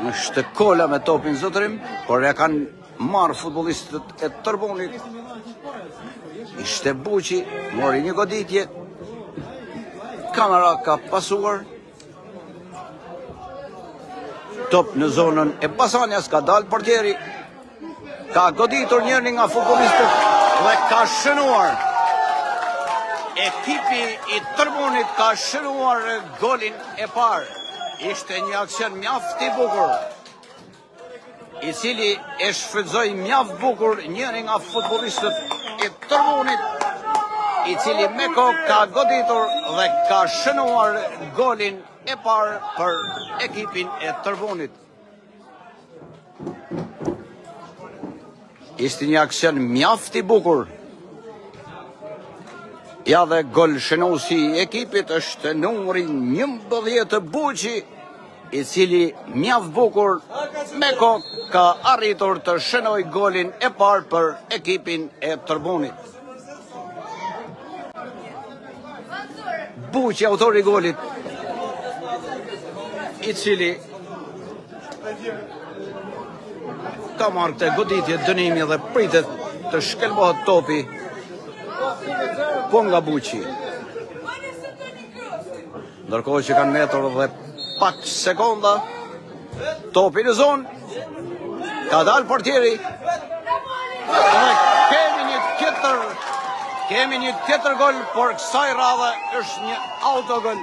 Është Kola me topin zotërim, por e kanë marrë futbollistët e Tërbunit. Ishte Buqi, mori një goditje. Kamera ka pasuar. Top në zonën e Basanjas ka dalë portieri. Ka goditur njëri nga futbollistët dhe ka shënuar. Ekipi i Tërbunit ka shënuar golin e parë. Ishte një aksion mjaft i bukur, i cili e shfrytëzoi mjaft bukur njëri nga futbollistët e Tërbunit, i cili me kokë ka goditur dhe ka shënuar golin e parë për ekipin e Tërbunit. Ishte një aksion mjaft i bukur. Ja dhe golshënuesi i ekipit është numri 11 Buqi, i cili mjaft bukur me kokë ka arritur të shënojë golin e parë për ekipin e Tërbunit. Buqi, autori i golit, i cili ka marrë këtë goditje dënimi dhe pritet të shkelmohet topi po nga Buqi. Ndërkohë që kanë mbetur dhe pak sekonda, topi në zonë, ka dalë portieri, dhe kemi një tjetër, kemi një tjetër gol, por kësaj radhe është një autogol.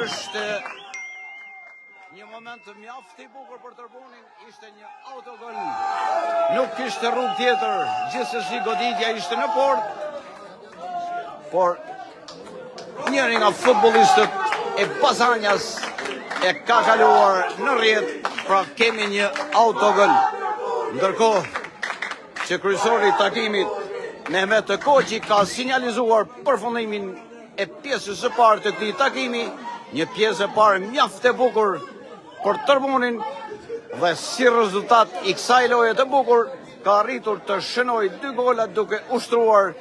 Është Një moment mjaft i bukur për Tërbunin, ishte një autogol. Nuk kishte rrugë tjetër, gjithsesi goditja ishte në portë. Por njëri nga futbollistët e Basanjas e ka kaluar në rrjetë, pra kemi një autogol. Ndërkohë që kryesori i takimit Mehmet Koçi ka sinjalizuar përfundimin e pjesës së parë të këtij takimi, një pjesë e parë mjaft e bukur për Tërbunin dhe si rezultat i kësaj loje të bukur ka arritur të shënojë dy gola duke ushtruar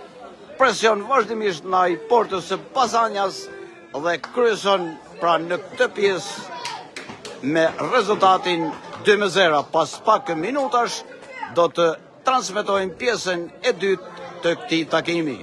presion vazhdimisht ndaj portës së Basanjas dhe kryeson pra në këtë pjesë me rezultatin 2-0 pas pak minutash do të transmetojmë pjesën e dytë të këtij takimi.